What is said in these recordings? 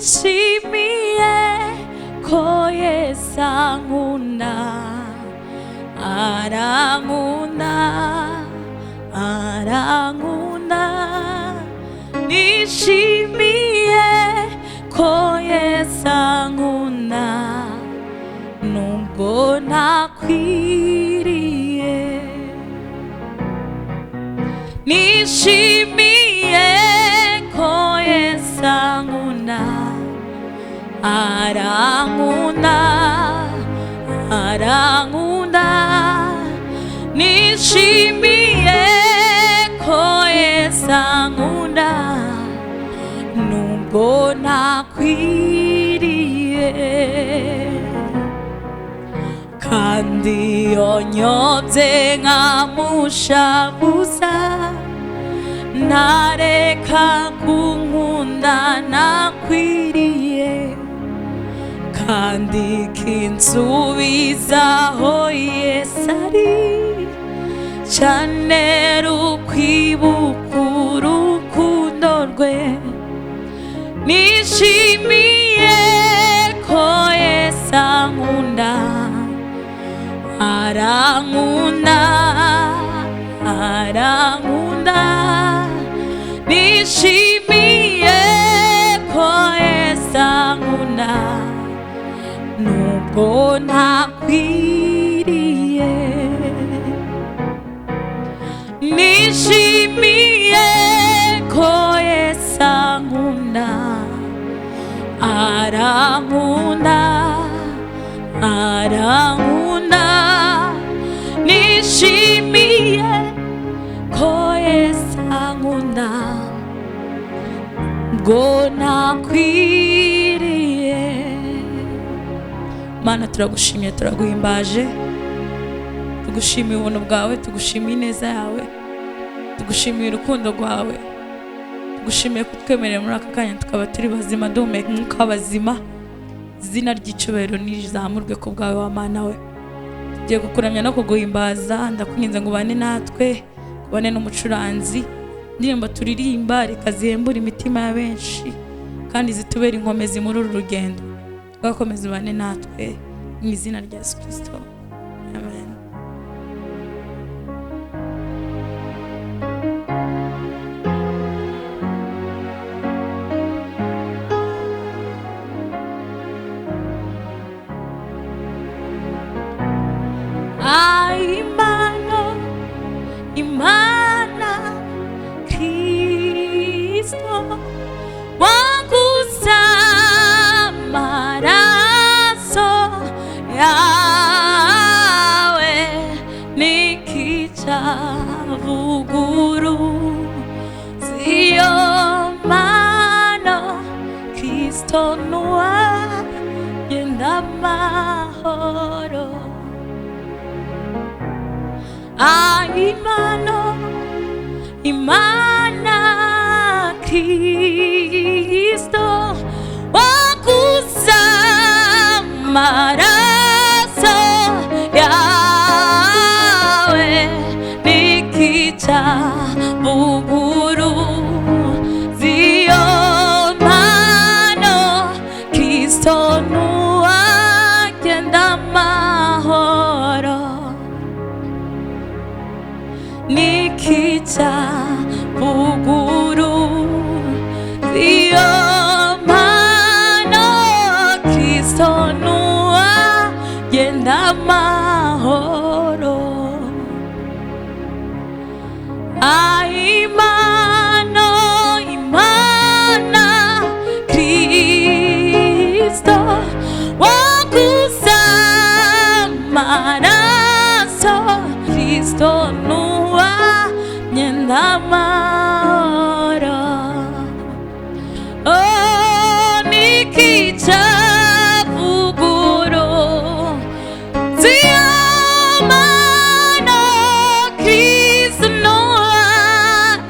Nishimiye ko Yesu ankunda, arankunda, arankunda. Nishimiye ko Yesu ankunda nubwo ntakwiriye. Nishimiye ko Yesu ankunda, arankunda, arankunda. Nishimiye ko Yesu ankunda nubwo ntakwiriye. Kandi iyo nyobye nkamushabuza, ntareka kunkunda nakwiriye. Kandi kinsubizaho Yesu ari, cyane rukwibuka urukundo rwe. Nishimiye ko Yesu ankunda, arankunda, arankunda. Nishimiye ko Yesu ankunda nubwo ntakwiriye. Nishimiye ko Yesu ankunda, arankunda, arankunda. Nishimiye ko Yesu ankunda nubwo ntakwiriye. Mana, turagushimiye, turaguhimbaje, tugushimiye ubuntu bwawe, tugushimiye ineza yawe, tugushimiye urukundo rwawe, tugushimiye kutwemerera muri aka kanya tukaba turi bazima, duhumeka umwuka w'abazima. Izina ry'icyubahiro nizamurwe ku bwawe wa Mana we. Tugiye kukuramya no kuguhimbaza. Ndakwinginze ngo ubane natwe, ubane n'umucuranzi. Indirimbo turirimba reka zihembure imitima ya benshi kandi zitubere inkomezi muri uru rugendo. Ugakomeza ubane natwe mu izina rya Yesu Kristo, amen. Ai, Imana, Imana Kristo wagusa amaraso yawe, nikicavuguru ziyo mana Kristo nuwa yenda amahoro. Ai, Imana, Imana Kristo wagusa amaraso yawe, nikica buguru ziyo mano Kristo nuwa genda amahoro. Nikica buguru ziyo mano Kristo nuwa genda amahoro. Ai, Imana, Imana Kristo wagusa amaraso Kristo nuwa nyenda amahoro. Oh, nikica buguru ziyo mano Kristo nuwa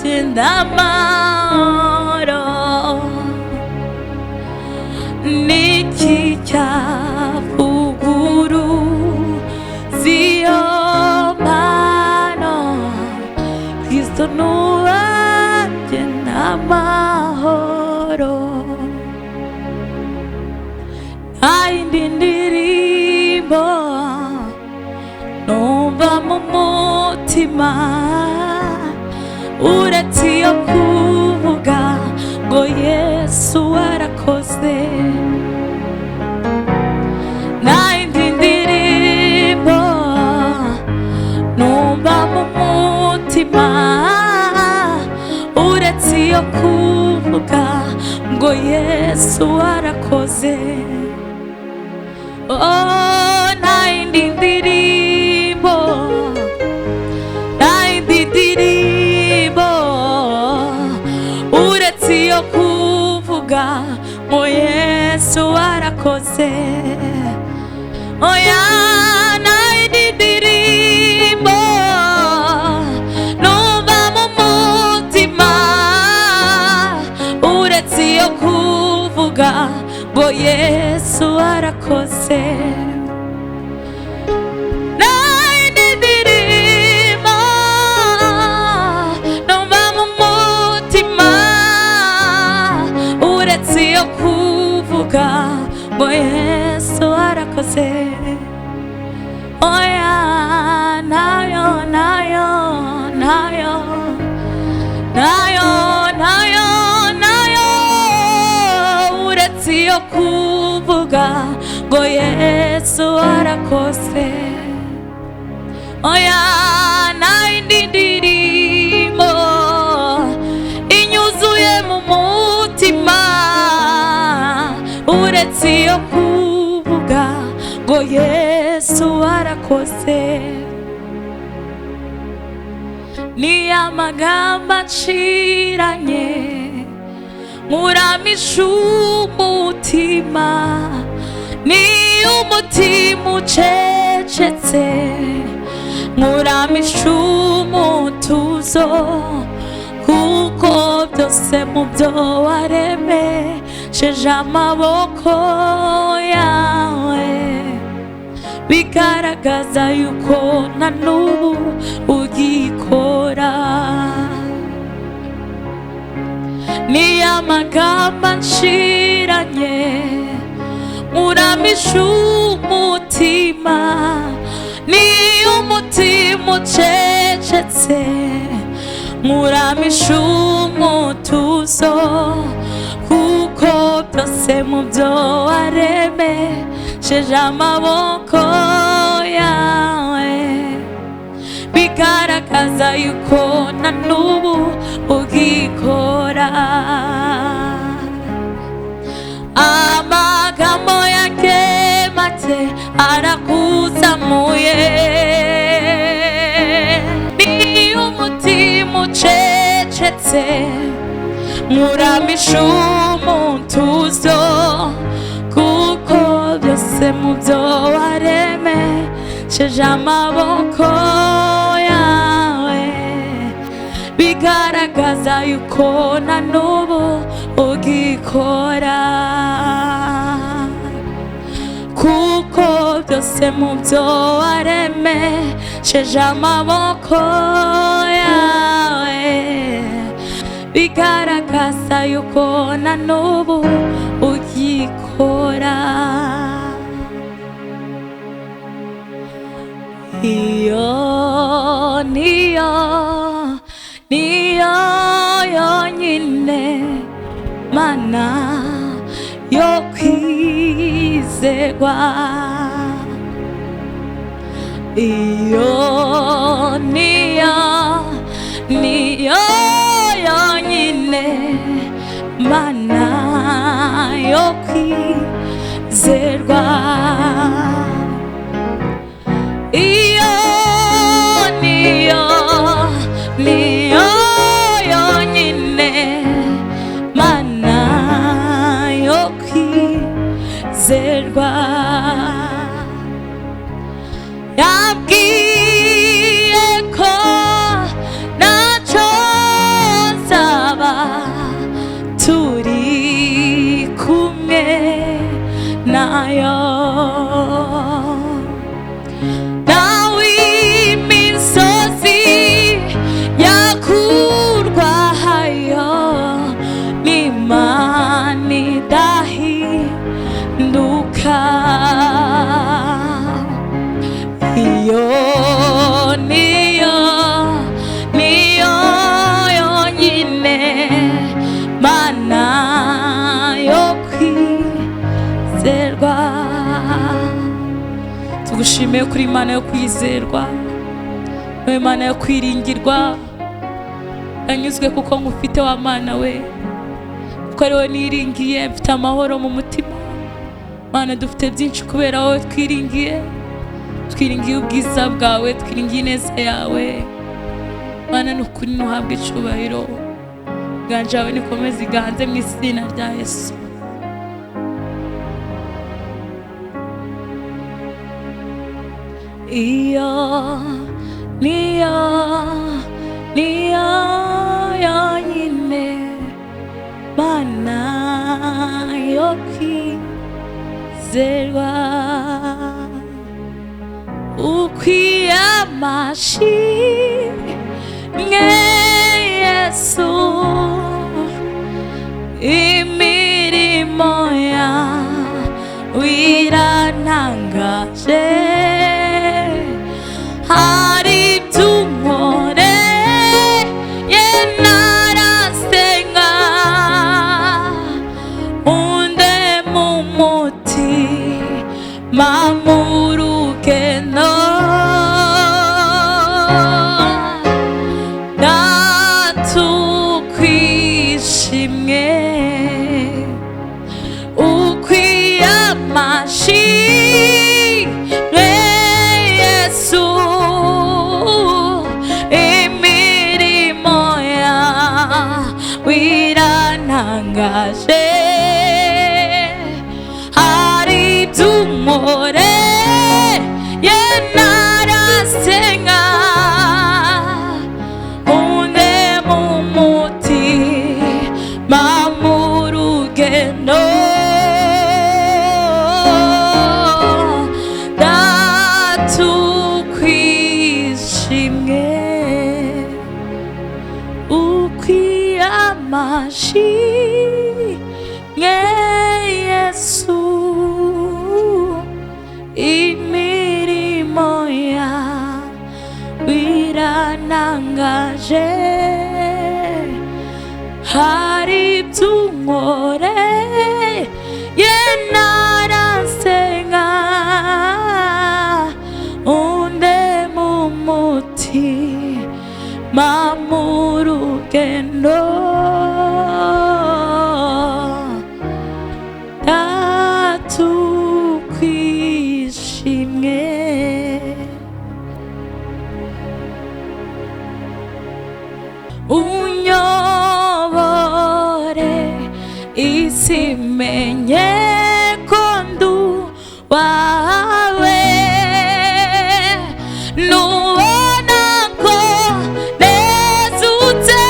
genda amahoro. Nikica buguru ziyo mano Kristo nuwa genda amahoro. Nta yindi ndirimbo numva mu mutima uretse iyo kuvuga ngo Yesu warakoze. Nta yindi ndirimbo numva mu mutima uretse iyo kuvuga ngo Yesu warakoze. Oh, nta yindi ndirimbo, nta yindi ndirimbo uretse iyo kuvuga ngo Yesu warakoze. Oya, nta yindi ndirimbo numva mu mutima uretse iyo kuvuga ngo Yesu warakoze. Nta yindi ndirimbo numva mu mutima uretse iyo kuvuga ngo Yesu warakoze. Oya, nayo, nayo, nayo, nayo, nayo, nayo uretse iyo kuvuga ngo Yesu warakoze. Oya, nta yindi ndirimbo inyuzuye mu mutima uretse iyo kuvuga ngo Yesu warakoze. Ni amagambo aciranye nkuramisha umutima, ni umutima ucecetse nkuramisha umutuzo, kuko byose mu byo waremesheje amaboko yawe bigaragaza yuko na n'ubu ugikora. Ni amagambo nshiranye nkuramisha umutima, ni umutima ucecetse nkuramisha umutuzo, kuko byose mu byo waremesheje amaboko yawe bigaragaza yuko na n'ubu ugikora. Amagambo yake make arakuzamuye, ni umutima ucecetse nkuramisha umutuzo, kuko byose mu byo waremesheje amaboko yawe bigaragaza yuko na n'ubu ugikora. Kuko byose mu byo waremesheje amaboko yawe bigaragaza yuko na n'ubu ugikora. Iyo niyo, niyo yonyine mana yo kwizerwa. Iyo niyo, niyo yonyine mana yo kwizerwa. Iyo niyo, niyo yonyine mana yo kwizerwa. Yabwiye ko ntacyo nzaba turi kumwe nayo, nawe imisozi yakurwahayo n'Imana idahinduka. Tugushimiye kuri Imana yo kwizerwa, nawe Imana yo kwiringirwa. Nanyuzwe kuko ngufite wa Mana we, kuko ari wowe niringiye, mfite amahoro mu mutima. Mana, dufite byinshi kubera wowe twiringiye, twiringiye ubwiza bwawe, twiringiye ineza yawe. Mana, ni ukuri ntuhabwe icyubahiro, iganje yawe nikomeze iganze mu izina rya Yesu. Iyo niyo niyo yonyine Mana yo kwizerwa, ukwiye amashimwe Yesu, imirimo yawe irantangaje. Hari ibyo unkoreye narasenga, unde mu mutima mu rugendo, natukwishimwe, ukwiye amashimwe Yesu, imirimo yawe irantangaje. Hari ibyo unkoreye narasenga, unde mu mutima mu rugendo, ndatukwishimwe, ukwiye amashimwe Yesu, imirimo yawe irantangaje. Hari ibyo unkoreye narasenga, unde mu mutima mu rugendo, ndatukwishimwe, unyobore isi imenye ko ndi uwawe, nubona ko nezutse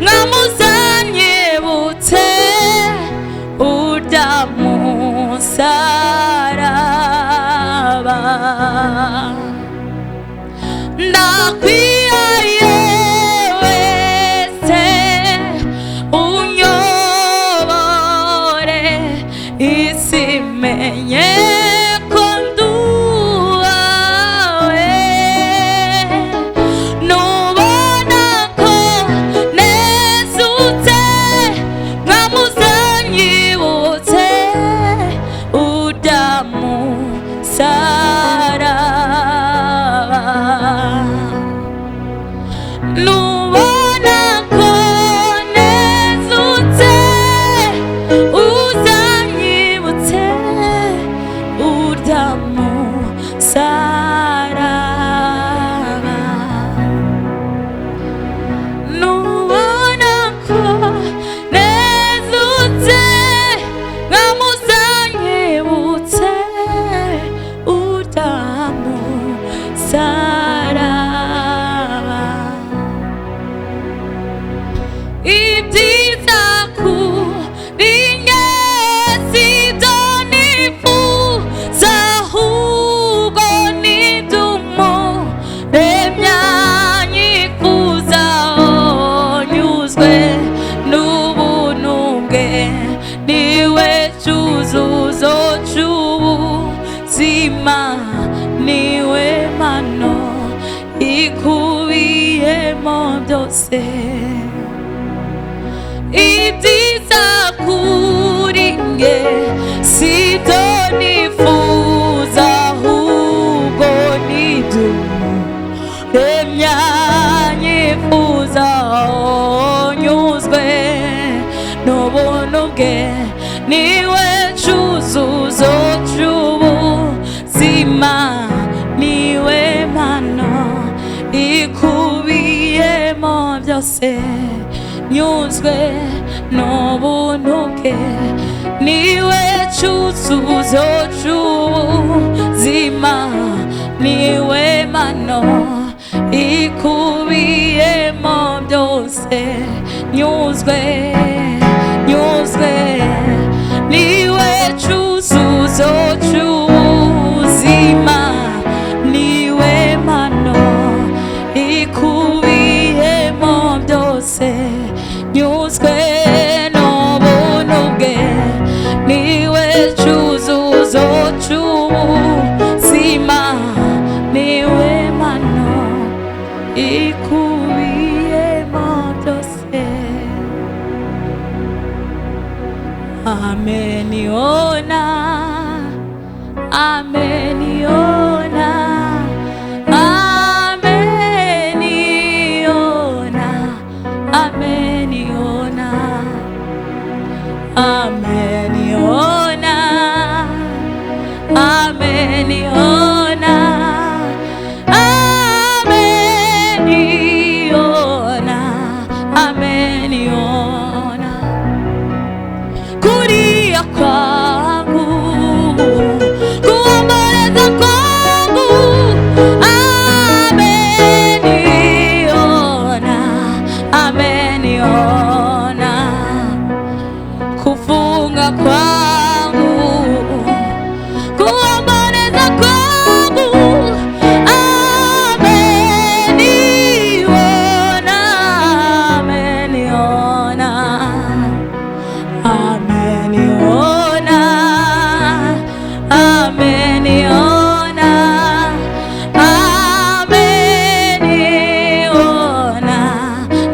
mwamuzanyibutse urya musaraba. Ndakwihaye wese, unyobore isi imenye ko ndi uwawe, nubona ko nezutse mwamuzanyibutse urya musaraba. Nubona ko nezutse uzanyibutse urya musaraba. Nubona ko nezutse nkamuzanyibutse urya musaraba. Ibyiza kuri njye si ibyo nifuza, ahubwo ni iby'Umuremyi anyifuza, nyuzwe n'ubuntu bwe, niwe cyuzuzo cy'ubuzima, niwe mano ikubiyemo byose. Ibyiza kuri njye si ibyo nifuza, ahubwo bwe, niwe cyuzuzo cy'ubuzima, niwe mpano ikubiyemo byose, nyuzwe n'ubuntu bwe, niwe cyuzuzo cy'ubuzima, niwe mpano ikubiyemo byose, nyuzwe, nyuzwe, niwe cyuzuzo cy'ubuzima, niwe mpano ikubiyemo byose, nyuzwe n'ubuntu bwe, niwe cyuzuzo cy'ubuzima, niwe mpano ikubiyemo byose. Ameniona, ameniona, ameniona, ameniona, ameniona, ameniona, ameniona, ameniona. Kulia kwangu, kuomboleza kwangu, ameniona, ameniona. Kufunga kwangu, kuomboleza kwangu, ameniona, ameniona. Ameniona, ameniona, ameniona, ameniona,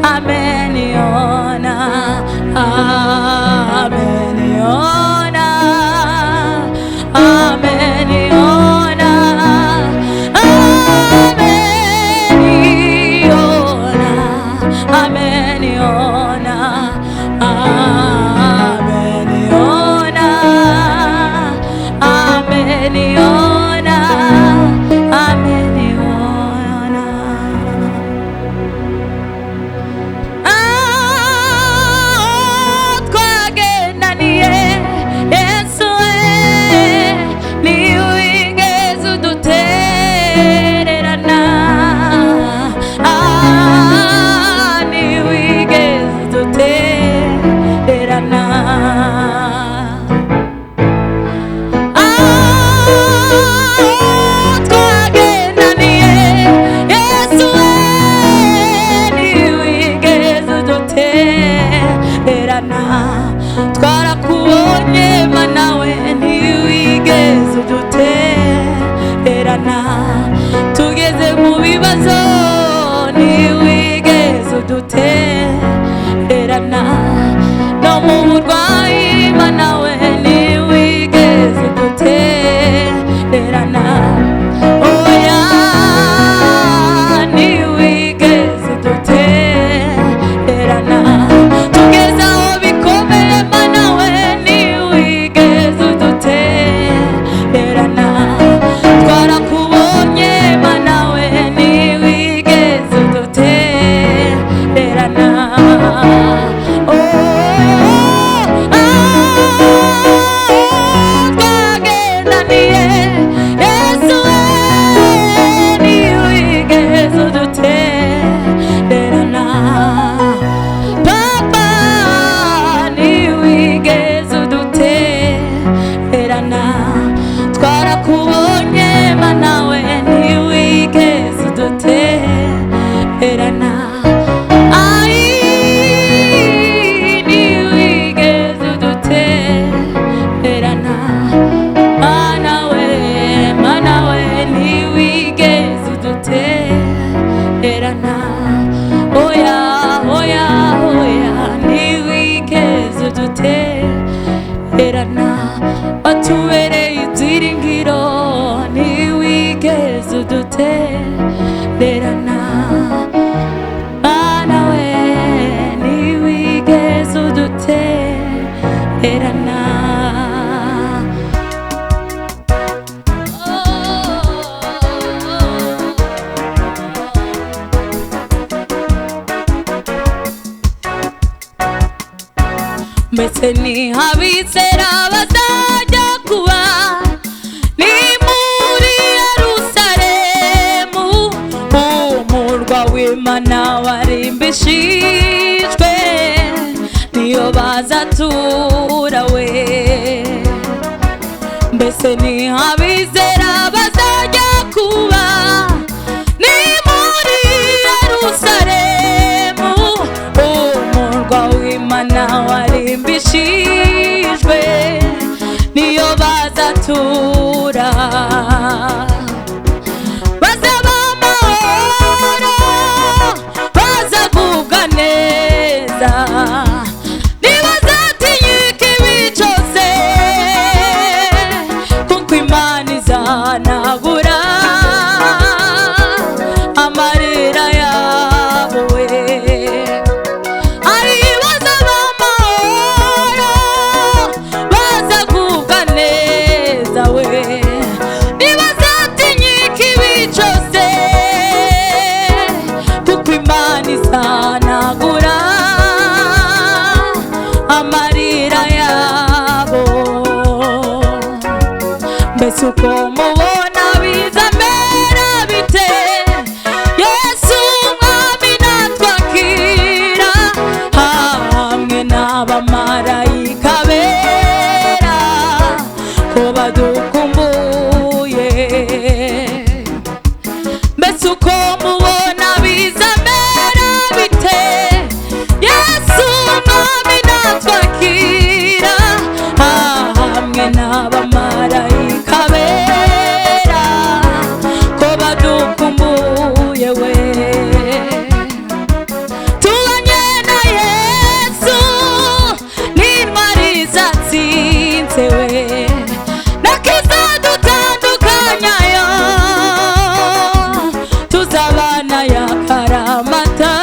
ameniona, ameniona, ameniona, ameniona, ameniona, ameniona, ameniona. Ah, twagendaniye Yesu we, ntiwigeze udutererana. Ah, ntiwigeze udutererana. Ah, twagendaniye Yesu we, ntiwigeze udutererana. Twarakubonye Mana we, ntiwigeze udutererana. Tugeze mu bibazo, ntiwigeze udutererana. No mu burwayi Mana we, ntiwigeze udutererana. Oya, ntiwigeze udutererana. Tugeze aho bikomeye Mana we, ntiwigeze udutererana. Twarakubonye Mana we, ntiwigeze udutererana. Oh, tuzaterana. Mbese ni abizera bazajya kuba ni muri Yerusalemu, umurwa w'Imana warimbishijwe, niyo bazatura we. Mbese ni abizera bazajya kuba ni muri Yerusalemu, umurwa w'Imana warimbishijwe, niyo bazatura. Bazaba amahoro, bazagubwa neza, ntibazatinyuka ibi cyose, kuko Imana izanagura amarira yabo we. Ari bazaba amahoro, bazagubwa neza we, ntibazatinyuka ibi cyose, kuko Imana izanagura amarira yabo. Mbese uko mubona bizamera bite, Yesu umwami natwakira hamwe n'abamarayika bera, ko badukumbuye. Mbese uko mubona bizamera bite, Yesu umwami natwakira hamwe n'abamarayika bera, ko badukumbuye we. Tubanye na Yesu n'intwari zatsinze we, ntakizadutandukanyayo, tuzabana ya karamata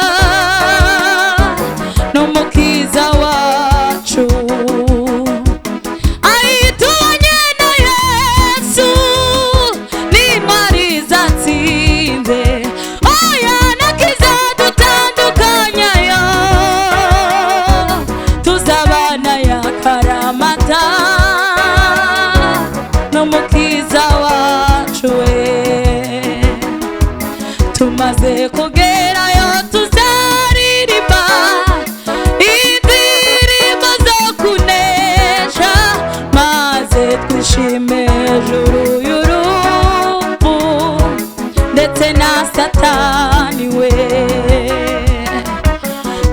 n'umukiza wacu. Ai tubanye na Yesu n'intwari zatsinze, oya ntakizadutandukanyayo, tuzabana ya karamata n'umukiza wacu we. Tumaze kugerayo tuzaririmba indirimbo zo kunesha, maze twishime hejuru y'urupfu ndetse na Satani we.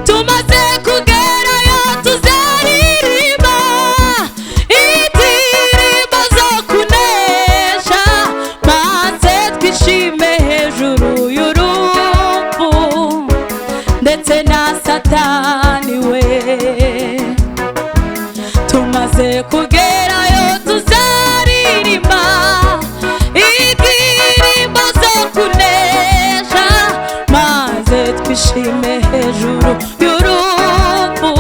Tumaze kugerayo tuzaririmba indirimbo zo kunesha, maze twishime hejuru y'urupfu ndetse na Satani we. Tumaze kugerayo tuzaririmba indirimbo zo kunesha, maze twishime hejuru y'urupfu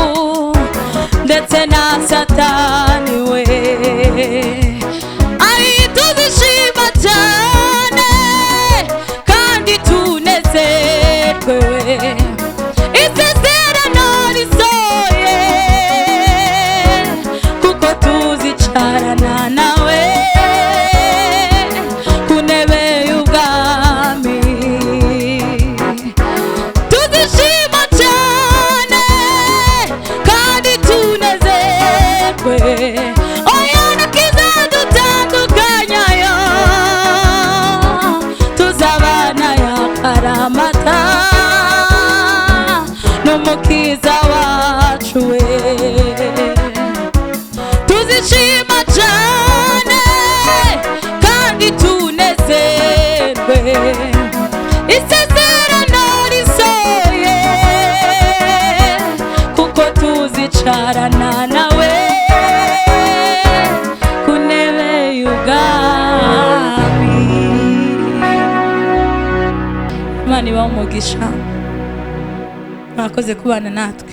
ndetse na Satani we. Ai tuzishima cyane kandi tunezerwe we, isezerano risohoye, kuko tuzicarana nawe ku ntebe y'ubwami. Tuzishima cyane kandi tunezerwe, oya ntakizadutandukanyayo, tuzabana ya karamata n'umukiza wacu we. Tuzishima cyane kandi tunezerwe, isezerano risohoye, kuko tuzicarana nawe ku ntebe y'ubwami. Imana ibahe umugisha, mwakoze kubana natwe.